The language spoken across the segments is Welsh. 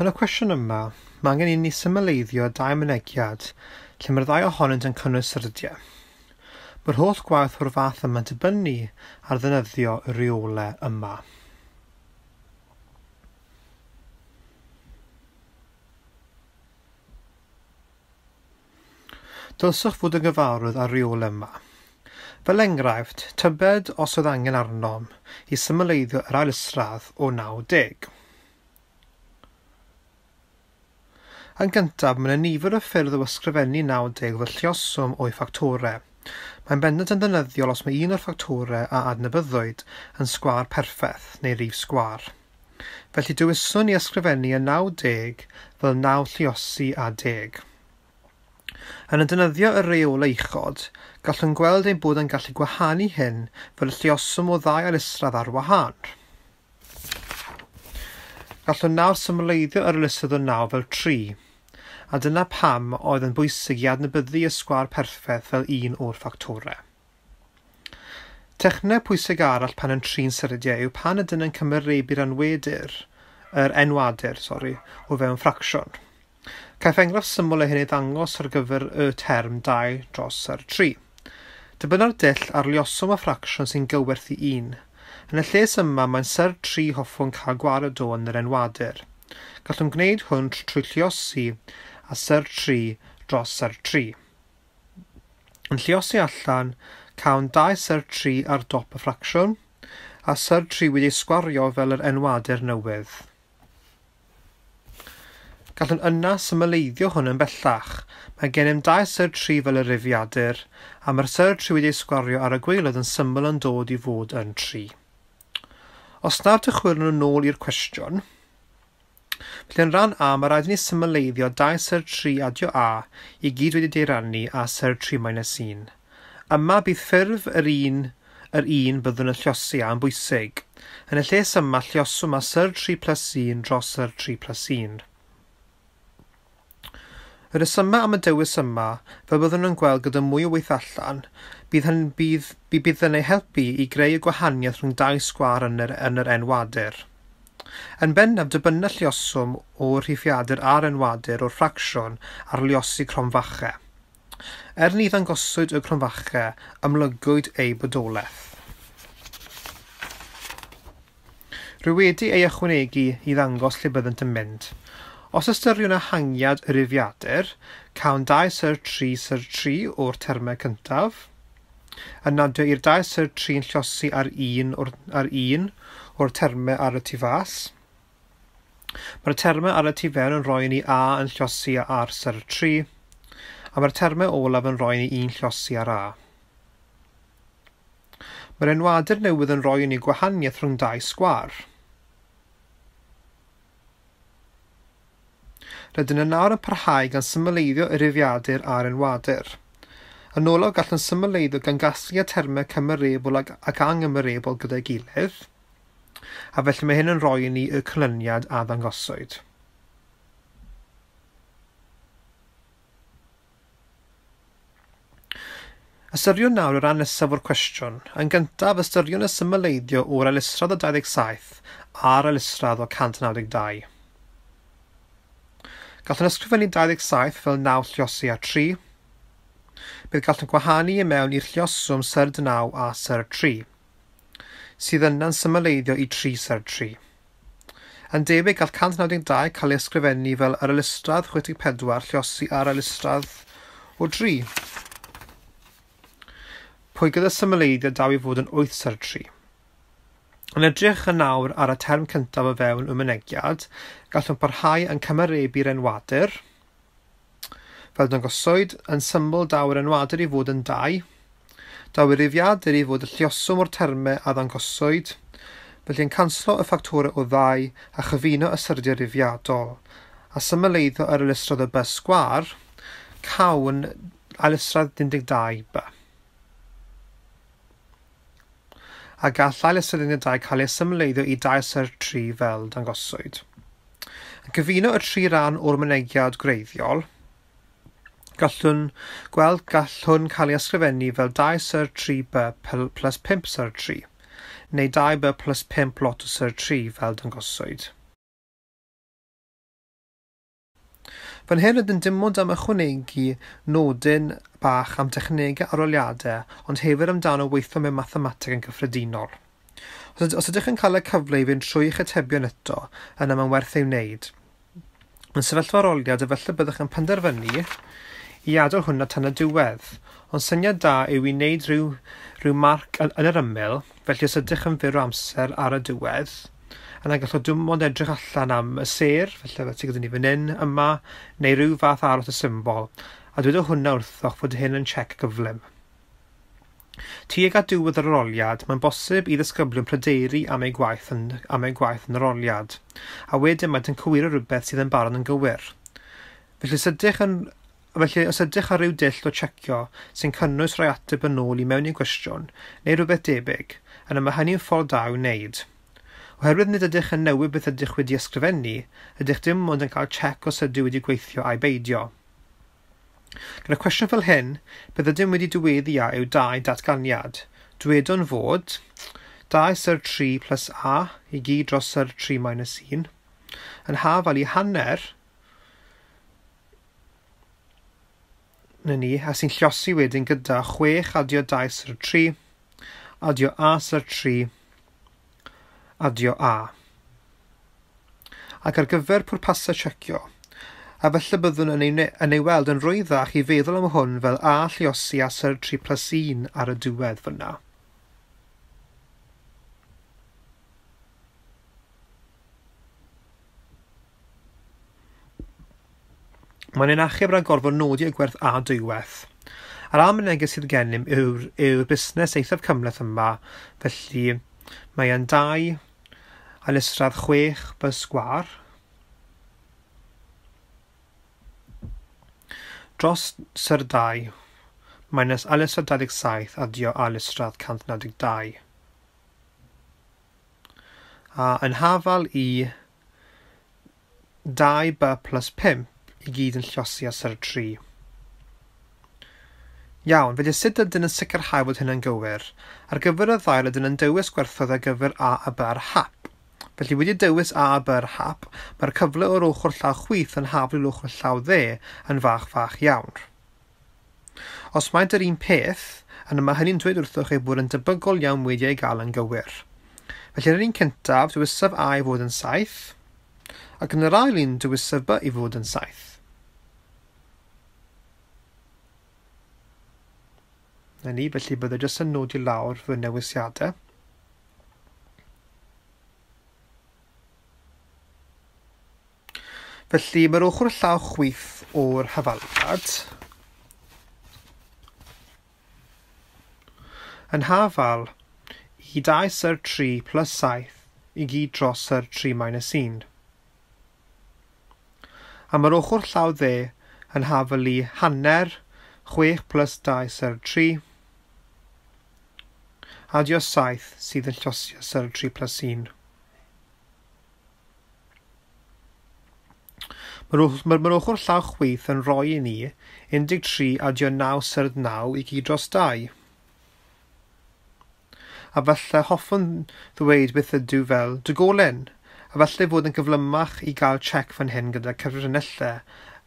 Yn y cwestiwn yma, mae angen i ni symleiddio dau mynegiad lle mae'r ddau ohonynt yn cynnwys syrdiau. Mae'r holl gwaith o'r fath yma'n dibynnu ar ddefnyddio y rheolau yma. Dylswch fod yn gyfarwydd â'r rheolau yma. Fel enghraifft, tybed os oedd angen arnom i symleiddio yr ail isradd o 90. Yn gyntaf, mae yna nifer o ffyrdd o ysgrifennu 90 fel lluoswm o'i ffactorau. Mae'n bendant yn ddefnyddiol os mae un o'r ffactorau a adnabyddwyd yn sgwâr perffaith neu rif sgwâr. Felly dewiswn i ysgrifennu y 90 fel 9 lluosi a 10. Yn y defnyddio y rheolau uchod, gallwn gweld ein bod yn gallu gwahanu hyn fel y lluoswm o ddau ail isradd ar wahân. Gallwn nawr symleiddio yr elusodd o 9 fel 3, a dyna pam oedd yn bwysig i adnabyddu y sgwâr perffaith fel un o'r ffactorau. Techneg pwysig arall pan yn trin syrdiau yw pan ydyn yn cymharebu'r anwedir, yr enwadur, sori, o fewn ffracsiwn. Caiff enghraifft syml o hyn ei ddangos ar gyfer y term 2 dros yr 3. Dibynna'r dull ar luoswm a ffracsiwn sy'n gywerth i 1. Yn y lles yma mae'n syr 3 hoffwn cael gwared o yn yr enwadur. Gallwn gwneud hwn trwy lluosi a syr 3 dros syr 3. Yn lluosi allan, cawn 2 syr 3 ar dop y ffracsiwn, a syr 3 wedi'i sgwario fel yr enwadur newydd. Gallwn yna symleiddio hwn yn bellach. Mae gennym 2 syr 3 fel y rifiadur, a mae'r syr 3 wedi'i sgwario ar y gwaelod yn syml yn dod i fod yn 3. Os nawr dychwelwn yn ôl i'r cwestiwn, felly yn rhan A mae rhaid i ni symleiddio 2 syr 3 adio A i gyd wedi deirannu a syr 3 minus 1. Yma bydd ffurf yr un byddwn yn lluosi A yn bwysig. Yn y lles yma lluoswm â syr 3 plus 1 dros syr 3 plus 1. Y rhesymau am y dewis yma, fel byddwn yn gweld gyda mwy o waith allan, bydd yn ei helpu i greu y gwahaniaeth rhwng dau sgwâr yn yr enwadur. Yn bennaf, dibynna lluoswm o'r rhifiadur a'r enwadur o'r ffracsiwn ar luosi cromfachau. Er ni ddangoswyd y cromfachau, amlygwyd eu bodolaeth. Rwy wedi ei ychwanegu i ddangos lle byddant yn mynd. Os ystyriwn ehangiad y rifiadur, cawn 2 syr 3 syr 3 o'r termau cyntaf, yn nadio i'r 2 syr 3 yn lluosi ar un o'r termau ar y tu fas. Mae'r termau ar y tu fewn yn rhoi ni A yn lluosi ar syr 3, a mae'r termau olaf yn rhoi ni 1 lluosi ar A. Mae'r enwadur newydd yn rhoi ni gwahaniaeth rhwng dau sgwâr. Rydyn yn nawr yn parhau gan symleiddio y rifiadur a'r enwadur. Yn olaf gallwn symleiddio gan gasglu y termau cymarebol ac anghymarebol gyda'i gilydd, a felly mae hyn yn rhoi i ni y canlyniad a ddangoswyd. Ystyriwn nawr y rhan nesaf o'r cwestiwn. Yn gyntaf, ystyriwn y symleiddio o'r ail isradd o 27 a'r ail isradd o 192. Gallwn ysgrifennu 27 fel 9 lluosi a 3. Bydd gallwn gwahanu i mewn i'r lluoswm syr 9 a syr 3, sydd yna'n symleiddio i 3 syr 3. Yn debyg, gall 192 cael ei ysgrifennu fel yr ail isradd 64 lluosi a'r ail isradd o 3. Pwy gyda symleiddio daw i fod yn 8 syr 3. Yn edrych yn nawr ar y term cyntaf o fewn y mynegiad, gallwn parhau yn cymarebu'r enwadur. Fel dangoswyd, yn syml daw'r enwadur i fod yn 2. Daw yr rifiadur i fod y lluoswm o'r termau a ddangoswyd, felly yn canslo y ffactorau o 2 a chyfuno y syrdiau rifiadol, a symleiddio yr ail isradd o b sgwâr, cawn ail isradd 12 b. A gall ail isradd 12 cael ei symleiddio i 2 syr 3 fel dangoswyd. Yn cyfuno y tri ran o'r mynegiad gwreiddiol, gallwn gweld gall hwn cael ei ysgrifennu fel 2 syr 3b plus 5 syr 3, neu 2b plus 5 lot o syr 3 fel dangoswyd. Fan hyn rydyn dim ond am ychwanegu nodyn bach am technegau arholiadau, ond hefyd amdano weithio mewn mathemateg yn gyffredinol. Os ydych yn cael y cyfle i fynd trwy eich atebion eto, yna mae'n werth ei wneud. Yn sefyllfa arholiad, efallai byddwch yn penderfynu i adael hwnna tan y diwedd, ond syniad da yw i wneud rhyw marc yn yr ymyl, felly os ydych yn fyr o amser ar y diwedd, yna gallwch dim ond edrych allan am y sêr, felly fel sydd gyda ni fan hyn yma, neu rhyw fath arall o symbol, a dweud hwnna wrthoch fod hyn yn check gyflym. Tuag at diwedd yr arholiad, mae'n bosib i ddisgyblion pryderu am eu gwaith yn yr arholiad, a wedyn maent yn cywiro rhywbeth sydd yn barod yn gywir. Felly os ydych ar ryw dull o checio sy'n cynnwys rhoi ateb yn ôl i mewn i'n cwestiwn, neu rhywbeth debyg, yna mae hynny'n ffordd da i'w wneud. Oherwydd nid ydych yn newid beth ydych wedi ysgrifennu, ydych dim ond yn cael check os ydyw wedi gweithio a'i beidio. Gyda cwestiwn fel hyn, beth ydym wedi dyweddu a yw dau datganiad. Dwedwn fod 2 sur 3 plus a i gyd dros sur 3 minus 1 yn hafal i hanner na ni, a sy'n lliosi wedyn gyda 6 adio 2 sur 3 adio a sur 3 adio a. Ac ar gyfer pwrpasau checio, a felly byddwn yn ei weld yn rhwyddach i feddwl am hwn fel a lliosi a sur 3 plus 1 ar y diwedd fyna. Mae'n ein achub rhag gorfod nodi y gwerth a dwywaith. A'r ail mynegiant sydd gennym yw'r busnes eithaf cymhleth yma, felly mae yn 2 ail isradd 6 b sgwâr dros sur 2 minus ail isradd 27 adio ail isradd 192. A yn hafal i 2b plus 5 i gyd yn lliosi â sur 3. Iawn, felly sut ydyn yn sicrhau fod hyn yn gywir? Ar gyfer y ddau rydyn yn dewis gwerthoedd ar gyfer A a B ar hap. Felly wedi dewis A a B ar hap, mae'r cyfle o'r ochr llaw chwith yn hafal i'r ochr llaw dde yn fach fach iawn. Os maent yr un peth, yna mae hynny'n dweud wrthoch ei bod yn debygol iawn wedi ei gael yn gywir. Felly yn yr un cyntaf, dewisaf A i fod yn 7, ac yn yr ail un dewisaf B i fod yn 7. Na ni, felly byddai jyst yn nodi lawr fy newisiadau. Felly mae'r ochr llaw chwith o'r hafaliad yn hafal i 2 sur 3 plus 7 i gyd dros sur 3 minus 1. A mae'r ochr llaw dde yn hafal i hanner 6 plus 2 sur 3 adio 7 sydd yn llosio sur 3 plus 1. Mae'r ochr llaw chwith yn rhoi i ni 13 adio 9 sur 9 i gyd dros 2. A falle hoffwn ddweud beth ydyw fel dygolyn, a falle fod yn gyflymach i gael check fan hyn gyda cyfrinellau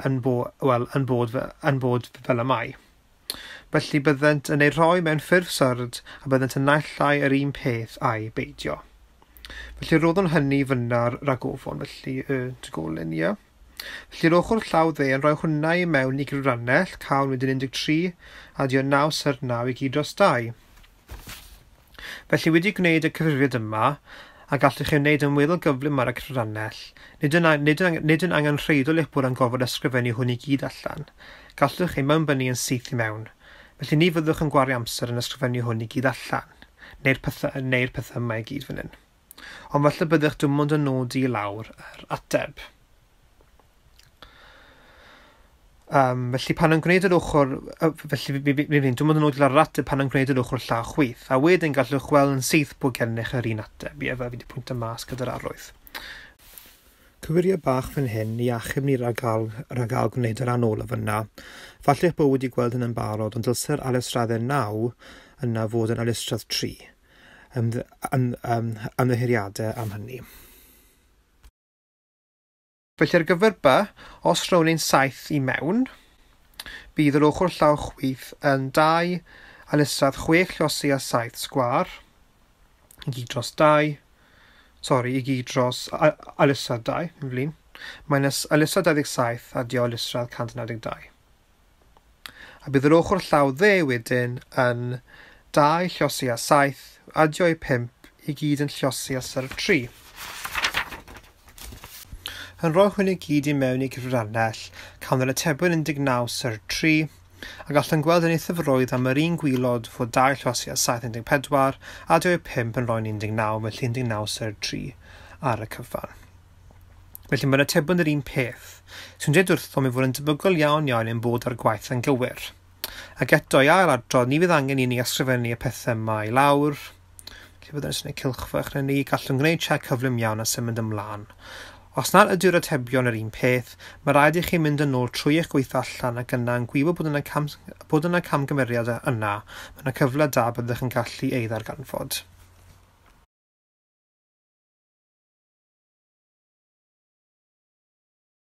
yn bod fel y mae. Felly byddent yn ei rhoi mewn ffurf syrd a byddent yn naill ai yr un peth a'i beidio. Felly roddwn hynny fyna'r ragofon, felly y dygolyn, ie. Felly'r ochr llaw dde yn rhoi hwnna i mewn i gyfrannell, cawn wedyn 13 adio 9 sur 9 i gyd dros 2. Felly wedi gwneud y cyfrifiad yma, a gallwch chi wneud yn weddol gyflym ar y cyfrannell, nid yn angenrheidiol eich bod yn gorfod ysgrifennu hwn i gyd allan. Gallwch ei mewnbynnu yn syth i mewn. Felly ni fyddwch yn gwario amser yn ysgrifennu hwn i gyd allan, neu'r pethau yma i gyd fan hyn. Ond falle byddwch dim ond yn nodi i lawr yr ateb. Felly pan yn gwneud yr ochr, felly dim ond yn nodi lawr yr ateb pan yn gwneud yr ochr llaw chwith, a wedyn gallwch weld yn syth bod gennych yr un ateb, ie, fel fi wedi pwyntio mas gyda'r arwydd. Cywirio bach fan hyn i achub ni rhag gael gwneud yr rhan olaf yna. Falle eich bod wedi gweld hyn yn barod, ond dylse'r ail israddau 9 yna fod yn ail isradd 3. Ymddiheuriadau am hynny. Felly ar gyfer B, os rown ni'n 7 i mewn, bydd yr ochr llaw chwith yn 2 a isradd 6 llosi a 7 sgwâr, i gyd dros 2, sori, i gyd dros ail isradd 2, yn flin, minus ail isradd 27 adio ail isradd 192. A bydd yr ochr llaw dde wedyn yn 2 llosi a 7 adio i 5 i gyd yn llosi a syr 3. Yn rhoi hwn i gyd i mewn i gyfrannell, cawn yr atebion 19 syr 3, a gallwn gweld yn eithaf roedd am yr un gwylod fod 2 llosi a 7 14, adio i 5 yn rhoi 19, felly 19 syr 3 ar y cyfan. Felly mae'r atebion yr un peth, sy'n dweud wrthom ei fod yn debygol iawn iawn ein bod ar gwaith yn gywir. Ac eto i ail adrodd, ni fydd angen i ni ysgrifennu y pethau yma i lawr. Felly byddwn yn cylchfach na ni, gallwn gwneud check cyflym iawn a symud ymlaen. Os nad ydyw'r atebion yr un peth, mae rhaid i chi mynd yn ôl trwy eich gweithio allan ac yna yn gwybod bod yna, bod yna camgymeriad yna, mae yna cyfle da byddwch yn gallu ei ddarganfod.